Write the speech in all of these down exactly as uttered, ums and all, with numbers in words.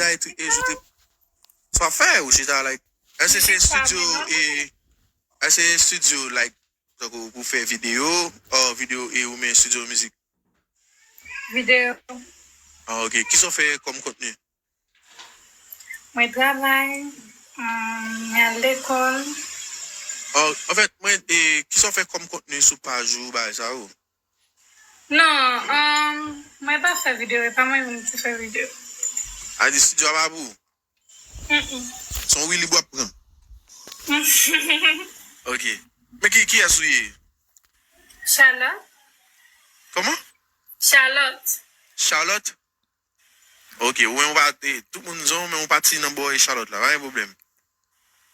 Dimitri, e, joute. Sa w ap fè, ou chita, like, èske se estidyo, e, èske se estidyo, like, tankou pou fè videyo, o videyo, e, ou men estidyo mizik? Videyo. Ah, ok. Kisa w fè kòm kontni? Mwen travay, um, mwen al lekòl. Oh, anfèt, mwen, e, kisa w fè kòm kontni sou paj ou, bagay sa yo? Non, um, mwen pa fè videyo, e pa mwen menm ki fè videyo. A di estidyo a pa pou ou? Mm-mm. Se yon wi lib w ap pran. Ok. Men ki, kiyès ou ye? Charlotte. Kòman? Charlotte. Charlotte? Ok, ou menm ou pa, e, tout moun di w, men ou pati nan bò e Charlotte la, pa gen pwoblèm.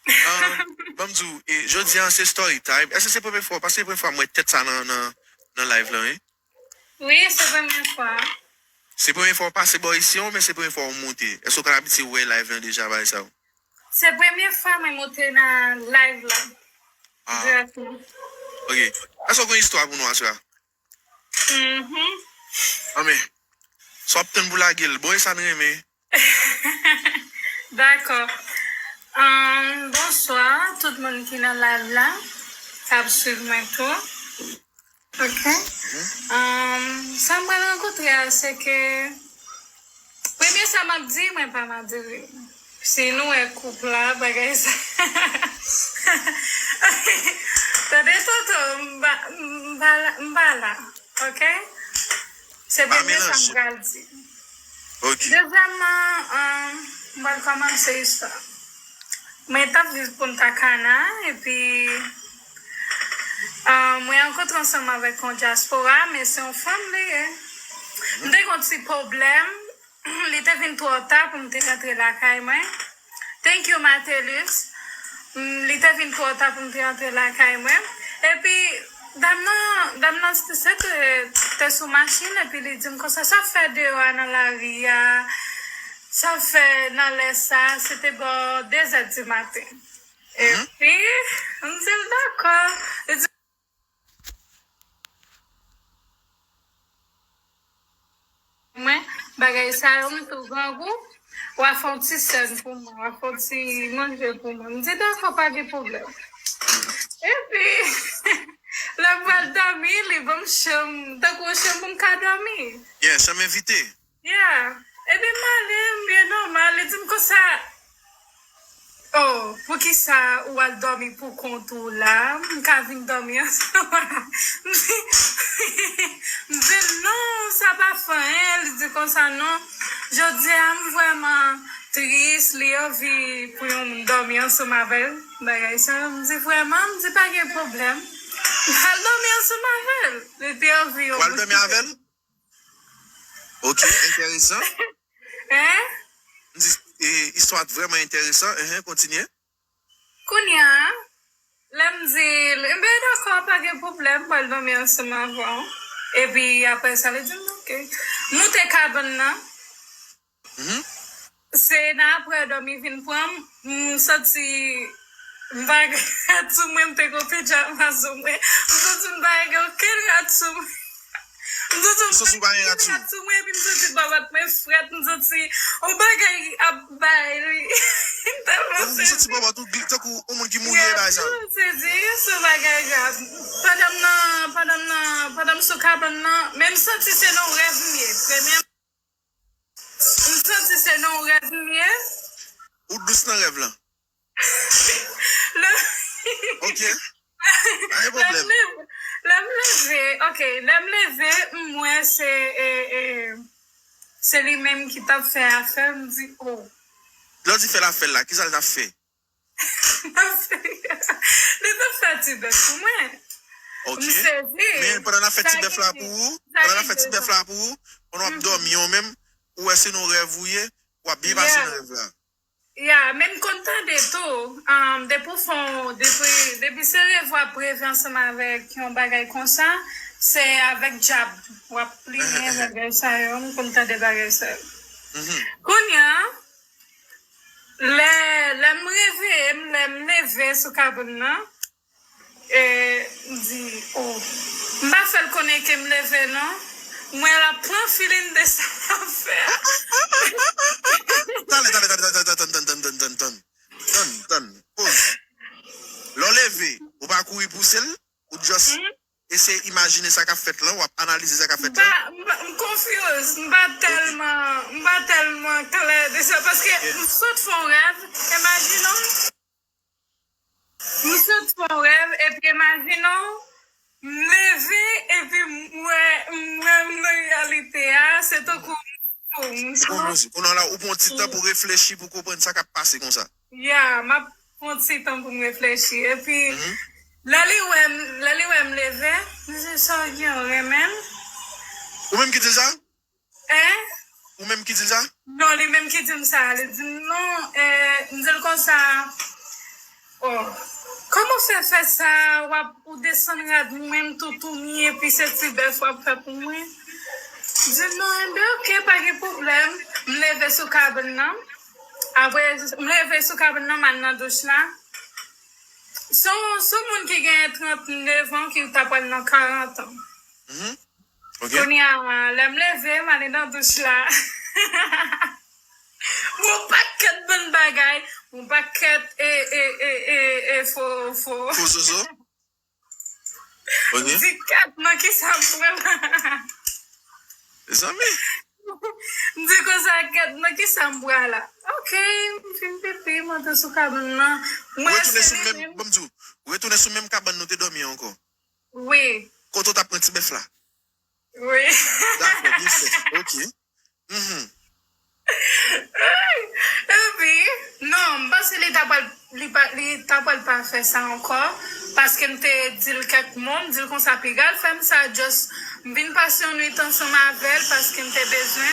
Ah, ban m di w, e, jodi a se story time. Èske se premye fwa, paske se premye fwa m wè tèt sa nan, nan, nan live la, wi? Wi, se premye fwa. Se premye fwa w pase bò isi an, oubyen se premye fwa w monte? Èske w ka abitye wè live lan deja, bagay sa yo? Se premye fwa mwen monte nan live la. Ah. Dirèkteman. Ok. Èske w gen istwa pou nou aswè a? Mhm. Anben, sa w ap tann pou lage l? Bon, e sa n renmen. Dakò. Ahn, bonswa, tout moun ki nan live la, k ap swiv mwen tou. Ok. Ahn, sa m pral rankontre a, se ke, premye sa m ap di, mwen pa Madiri. Si nou wè koup la, bagay sa. Tande, Toto, m pa, m pa la, m pa la, ok? Se premye sa m pral di. Ok. Dezyèmman, um, m pral kòmanse istwa. Mwen t ap viv Punta Cana, epi, um, mwen rankontre ansanm avèk yon dyaspora, men se yon fanm li ye. M te gen yon ti pwoblèm. Li te vin twò ta pou m te rantre lakay mwen. Thank you, Matelus. Mm, li te vin twò ta pou m te rantre lakay mwen. Epi, dam nan, dam nan se te, te sou machin, epi li di m konsa, "Sa w ap fè deyò a nan lari a? Sa w ap fè nan lè sa a?" Se te bò de zè di maten. Epi, m di l, "Dakò." Li di, mwen, bagay sa yo, m tou grangou, w a fè yon ti sèn pou mwen, w a fè yon ti manje pou mwen. M di, "Dakò, pa gen pwoblèm." Epi, lè m pral dòmi, li ban m chanm, tankou yon chanm pou m ka dòmi. Yeah, chanm envite. Yeah. Epi m ale, m byen nòmal. Li di m konsa, "Oh, poukisa ou al dòmi pou kont ou la? M ka vin dòmi ansanm." M di, m di, "Non, sa pa fè anyen." Li di konsa, "Non, jodi a m vrèman tris, li anvi pou yon moun dòmi ansanm avè l." Bagay sa, m di, "Vrèman?" M di, "Pa gen pwoblèm." M al dòmi ansanm avè l. Li te anvi yon moun. Ou al dòmi avè l? Ok, enteresan. Hein? M di, e, istwa vrèman enteresan. Enhen, kontinye. Kounye a, lè m di l, "Enben, dakò, pa gen pwoblèm, m pral dòmi ansanm avè w." Epi, apre sa, li di m, "Ok." Moute kabann nan. Mhm. Se nan apre dòmi vin pran m, m santi m pa gen rad sou mwen, m te gen pijama sou mwen. M santi m pa gen okenn rad sou mwen. M santi m pa gen rad sou mwen, epi m santi babòt mwen frèt, m santi yon bagay ap bay li. M tèlman sezi. Ou santi babòt ou gli-, tankou yon moun ki mouri, bagay sa. Tèlman sezi, se yon bagay grav. Pandan m nan, pandan m nan, pandan m sou kabann nan, men m santi se nan yon rèv m ye. Premye M santi se nan yon rèv m ye. Ou dous nan rèv lan. Lè Ok. Pa gen pwoblèm. Lè m leve, lè m leve, ok, lè m leve, m wè se, e, e, se li menm ki t ap fè afè, m di, "Oh." Lè w di fè l afè l la, kisa l t ap fè? Li t ap fè ti bèf pou mwen. Ok. M sezi. Men pandan l ap fè ti bèf la pou ou, pandan l ap fè ti bèf la pou ou, pandan w ap dòmi an menm, ou wè se nan rèv ou ye, w ap byen pase nan rèv la. Ya, men m konn tande tou, um, depi w fè yon, depi, depi se rèv w ap reve ansanm avèk yon bagay konsa, se avèk dyab w ap plimen bagay sa yo, m konn tande bagay sa yo. Kounye a, Lè, lè m reveye m, lè m leve sou kabann nan, e, m di, "Oh." M pa fè l konnen ke m leve, non. M wè l ap pran filin de sa l ap fè a. Talè, te imajine sa k ap fèt lan, w ap analize sa k ap fèt lan. M pa, m pa, m confuse, m pa tèlman, m pa tèlman klè de sa, paske m sot fè yon rèv, imajine w, m sot fè yon rèv, epi imajine w, m leve, epi m wè, m wè m nan reyalite a, se tankou m, m, Ou pran yon ti tan pou reflechi, pou konprann sa k ap pase konsa. Ya, m ap pran ti tan pou m reflechi. Epi, lè li wè m, lè li wè m leve, li di, "Sa w gen, w renmen m?" Ou menm ki di l sa? Hein? Ou menm ki di l sa? Non, li menm ki di m sa. Li di m, "Non, eh," m di l konsa, "Oh, kòman w fè fè sa? W ap, ou desann rad mwen, m toutouni, epi se ti bèf w ap fè pou mwen?" M di l, "Non, enben, oke, pa gen pwoblèm." M leve sou kabann nan. Apre, m leve sou kabann nan, m al nan douch la. Se yon, se yon moun ki gen trannèf an, ki ta pral nan karant an. Mhm. Ok. Kounye a, lè m leve, m ale nan douch la. Yon pakèt bann bagay, yon pakèt e, e, e, e, e fo, fo. Fo zozo. Ok. M di, "Kèt, nan kisa m pran la?" Mezanmi. M di konsa, "Kèt, nan kisa m pran la?" Ok, m fin pipi, m antre sou kabann nan. M wè Retounen se sou li menm, menm. Ban m di w, retounen sou menm kabann nou te dòmi an ankò. Wi, Kote w t ap pran ti bèf la? wi. Dakò, byen fèt. Ok. Mhm. Epi, non, m panse li ta pral, li pa, li ta pral pa fè sa ankò, paske m te di l kèk mo, m di l konsa, "Piga l fè m sa, just, m vin pase yon nwit ansanm avè l, paske m te bezwen."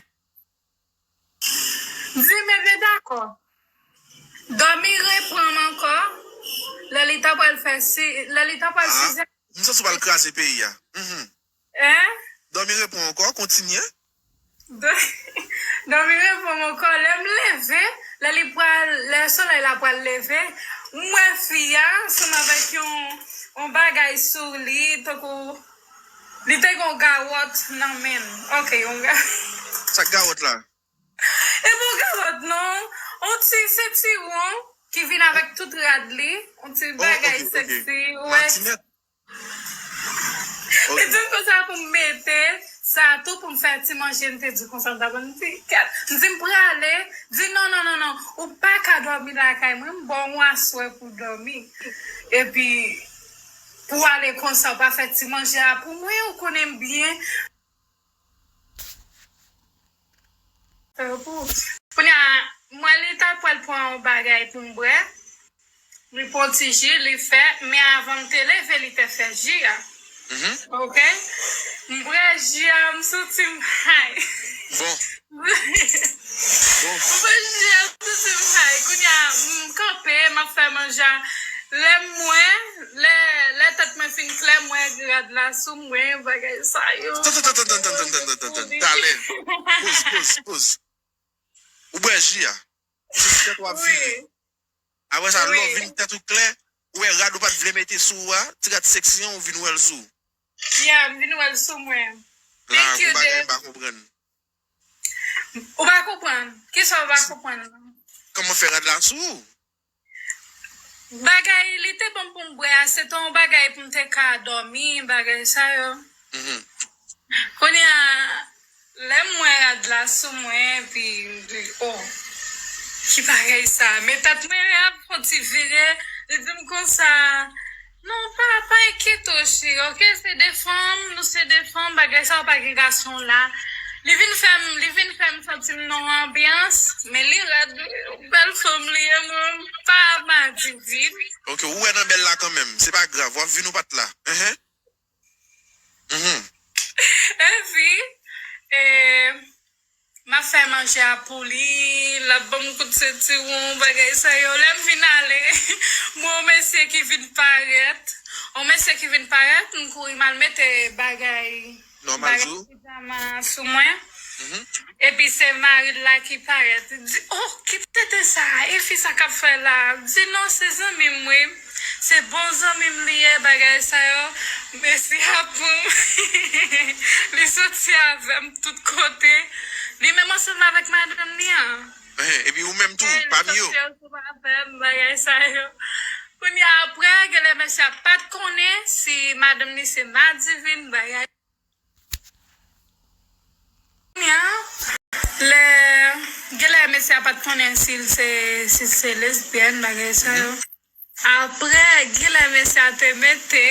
M di, "M enben dakò." Dòmi reprann m ankò, lè li ta pral fè si, lè li ta pral Ah. sizè. M santi w pral kraze peyi a. Mhm. Hein? Dòmi reprann ankò, kontinye. Dòmi reprann m ankò. Lè m leve, lè li pral, lè solèy la pral leve, m wè fi a ansanm avèk yon, yon bagay sou li, tankou li te gen yon gawòt nan men l. Ok, yon ga- Sa k gawòt la? E pa yon gawòt non, yon ti sentiwon ki vin avèk tout rad li, yon ti Oh, bagay ok, ok. sexy, wè. Matinèt. Ok. Li di m konsa pou m mete sa tou pou m fè ti manje, m te di konsa m ta pran ti kèt. M di m prale, di non, non, non, non, ou pa ka dòmi lakay mwen, m ba w yon aswè pou w dòmi. Epi, pou w ale konsa, ou pa fè ti manje a pou mwen, ou konnen m byen. Kounye a, m wè li ta pral pran yon bagay pou m bwè. Li pran ti ji, li fè, men avan m te leve, li te fè ji a. Mhm. Ok? M bwè ji a, m santi m high. Bon. M bwè ji a, m santi m high. Kounye a, m kanpe, m ap fè manje a. Lè m wè, lè, lè tèt mwen fin klè, m wè rad la sou mwen, bagay sa yo. Tan, tan, tan, tan, tan, tan, tan, tan, tan, tan. Talè. Poz, poz, poz. Ou bwè ji a. Jis tèt w ap vire. Apre sa, lè w vin tèt ou klè, ou wè rad ou pa t vle mete sou ou a, ti rad sexy an, ou vin wè l sou ou. Yeah, m vin wè l sou mwen. La, gon bagay m pa konprann. Ou pa konprann? Kisa ou pa konprann? Kòman fè rad la sou ou? Bagay, li te ban m pou m bwè a, se te yon bagay pou m te ka dòmi, bagay sa yo. Mhm. Kounye a, lè m wè rad la sou mwen, epi m di, oh, ki bagay sa? Men tèt mwen ap fè yon ti vire, li di m konsa, non, pa, pa enkyete w, cheri, ok? Se de fanm, nou se de fanm, bagay sa yo pa gen gason la. Li vin fè m, li vin fè m santi m nan yon anbyans, men li rèd, wi, bèl fanm li ye, mwen, m pa madi di. Ok, ou wè nan bèl la kanmenm, se pa grav, w ap vin ou pa t la. Enhen. Mhm. Epi, e, m ap fè manje a pou li, l ap ban m kout sentiwon, bagay sa yo. Lè m vin ale, m wè yon mesye ki vin parèt. Yon mesye ki vin parèt, m kouri m al mete bagay, Nòmal bagay sou. Pijama sou mwen. Mhm. Epi se mari l la ki parèt. Li di, oh, ki tete sa? E fi sa k ap fè la? M di, non, se zanmi m, wi. Se bon zanmi m li ye, bagay sa yo. Mesi a pou li soti avè m tout kote. Li menm ansanm avèk madanm li an. Enhen, epi ou menm tou, pami yo. Li soti ansanm avè m, bagay sa yo. Kounye a, apre, genlè mesye a pa t konnen si madanm li se madivin, bagay. Kounye a, lè, genlè mesye a pa t konnen si l se, si se lesbyèn, bagay sa yo. Apre, genlè mesye a te mete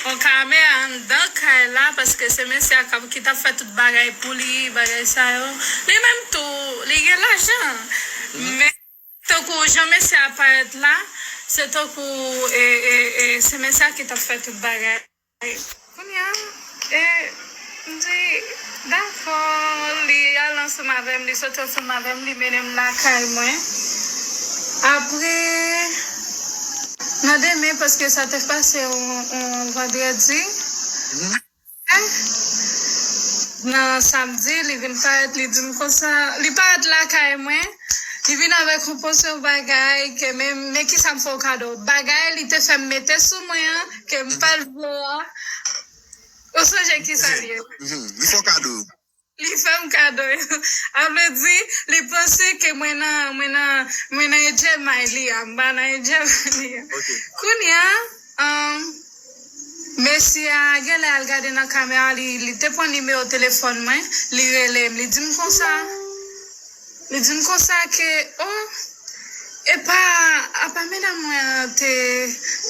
yon kamera anndan kay la, paske se mesye a k ap, ki t ap fè tout bagay pou li, bagay sa yo. Li menm tou, li gen lajan. Men, tankou jan mesye a parèt la, se tankou, e, e, e, se mesye a ki t ap fè tout bagay. Kounye a, e, m di, dakò, li al ansanm avè m, li soti ansanm avè m, li mennen m lakay mwen. Apre, nan demen, paske sa te pase yon, yon vandredi, nan samdi, li vin parèt, li di m konsa, li parèt lakay mwen, li vin avèk yon pòsyon bagay, ke men, men kisa m fè w kado. Bagay li te fè m mete sou mwen an, ke m pa t vle a. Ou sonje kisa li ye? Mhm. Li fè w kado. Li fè m kado yo. A vle di, li panse ke mwen nan, mwen nan, mwen nan H M I li a, m pa nan H M I li a. Ok. Kounye a, um, mesye a genlè al gade nan kamera, li, li te pran nimewo telefòn mwen, li rele m, li di m konsa, li di m konsa ke, oh, epa, apa medam mwen an te,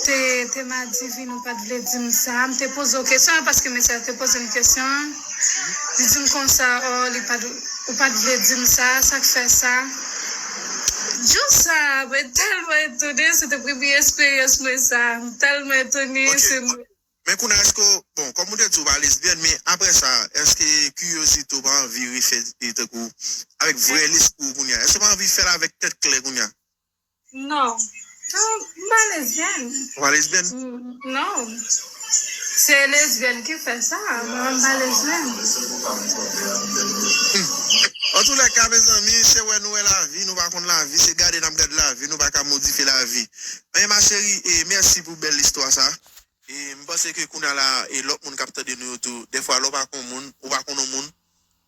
te, te madivin, ou pa t vle di m sa. M te poze w kesyon an paske mesye a te poze m kesyon an. Li di m konsa, oh, li pa t, ou pa t vle di m sa, sa k fè sa. Jou sa, mwen tèlman etone, se te premye esperyans mwen sa. M tèlman etone, ok, se mwen. Men kounye a, èske w, bon, kòm ou te di w pa lesbyèn, men apre sa, èske kiryozite w pa anvi refè, e, tankou, avèk vrè lespri w kounye a? Èske w pa anvi fè l avèk tèt klè kounye a? Non. Non, m pa lesbyèn. Ou pa lesbyèn? Mm, non. Se lesbyèn ki fè sa, mwen, m pa lesbyèn. Hmm. Antoulèka, mezanmi, se wè nou wè lavi, nou pa konn lavi, se gade n ap gad lavi, nou pa ka modifye lavi. Men, ma chérie, e, mèsi pou bèl istwa sa. E m panse ke kounye a la, e lòt moun k ap tande nou yo tou, dèfwa lè w pa konn moun, ou pa konn yon moun,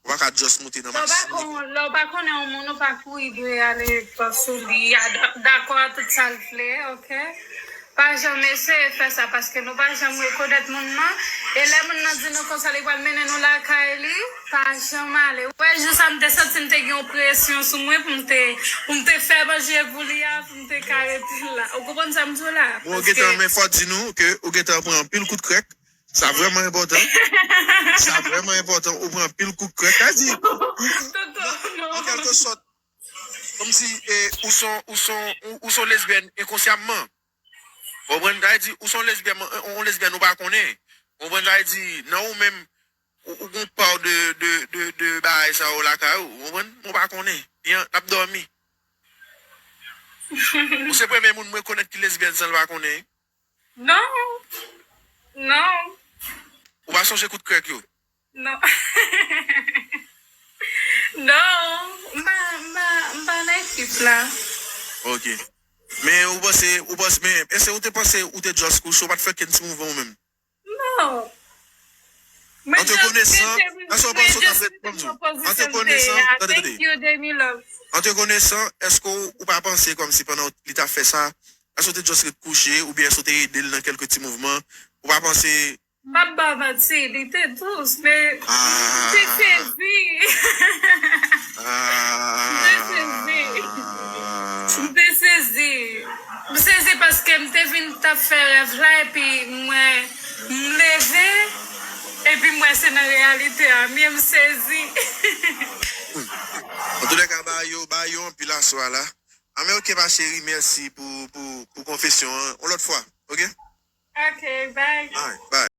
ou pa ka just moute nan machin. Lè w pa kon-, lè w pa konnen yon moun, ou pa kouri dwe ale sou li, a, da-, dakò a tout sa l vle, oke? Pa janm eseye fè sa, paske nou pa janm rekonèt moun nan. E lè moun nan di nou konsa, li pral mennen nou lakay li, pa janm ale. Ou wè, jou sa m te santi m te gen yon presyon sou mwen pou m te, pou m te fè manje pou li a, pou m te ka rete la. Ou konprann sa m di w la? Bon, ou gentan, men fò di nou ke ou gentan pran anpil kout krèk. Sa vrèman enpòtan. Sa vrèman enpòtan. Ou pran anpil kout krèk. Sa di, an kèlkesòt, kòmsi, e, ou son, ou son, ou, ou son lesbyèn enkonsyamman. Ou konprann? Sa vle di, ou son lesbyèn, yon lesbyèn ou pa konnen. Ou konprann? Sa vle di, nan ou menm, ou, ou gon pa de, de, de, de bagay sa yo lakay ou. Ou konprann? Ou pa konnen. Li an, l ap dòmi. Ou se premye moun mwen konèt ki lesbyèn san l pa konnen. Non. Non. Ou pa sonje kout krèk yo? Non. Non. M pa, m pa, m pa nan ekip la. Ok. Men ou panse, ou panse, men èske ou te panse ou te just kouche, ou pa t fè kenn ti mouvman ou menm? Non. An te konesan, èske w panse w t ap ret, ban m di w, an te konesan, tande, tande. An te konesan, èske w, ou pa panse kòmsi pandan li t ap fè sa, èske w te just ret kouche, oubyen èske w te ede l nan kèlke ti mouvman, ou pa panse? M p ap ba w manti, li te dous, men m te sezi. M te sezi. M te sezi. M sezi paske m te vin t ap fè rèv la, epi mwen, m leve, epi m wè se nan reyalite a, men m sezi. Antoulèka, ba yo, ba yo anpil aswè a la. A, men oke, ma chérie, mèsi pou, pou, pou konfesyon an. Yon lòt fwa, oke? Oke, bye. Alright, bye.